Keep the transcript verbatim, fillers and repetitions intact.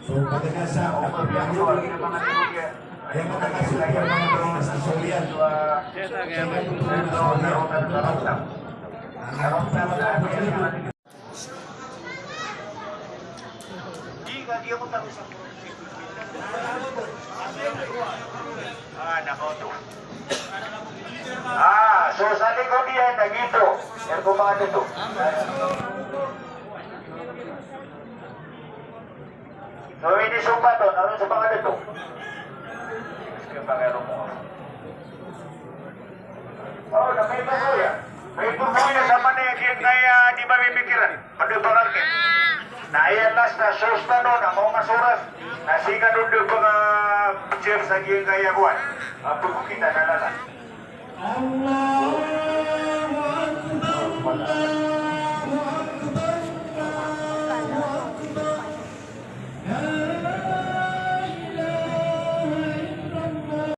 So, pagkasa, Ah, so sa likod iyan, na gioto. Iyan ko manga dato. So, inisompat on, aron sa manga dato. Kaya pangero mo. O, na kaiba ko iyan. Kaiba ko iyan sa manga giyangkaya di ba mimikiran. Pando pangangkit. Na aya last na source tano na maoma so oras. Na sii ka dn dn panga-check sa giyangkaya kowan. A, pagokita na lala.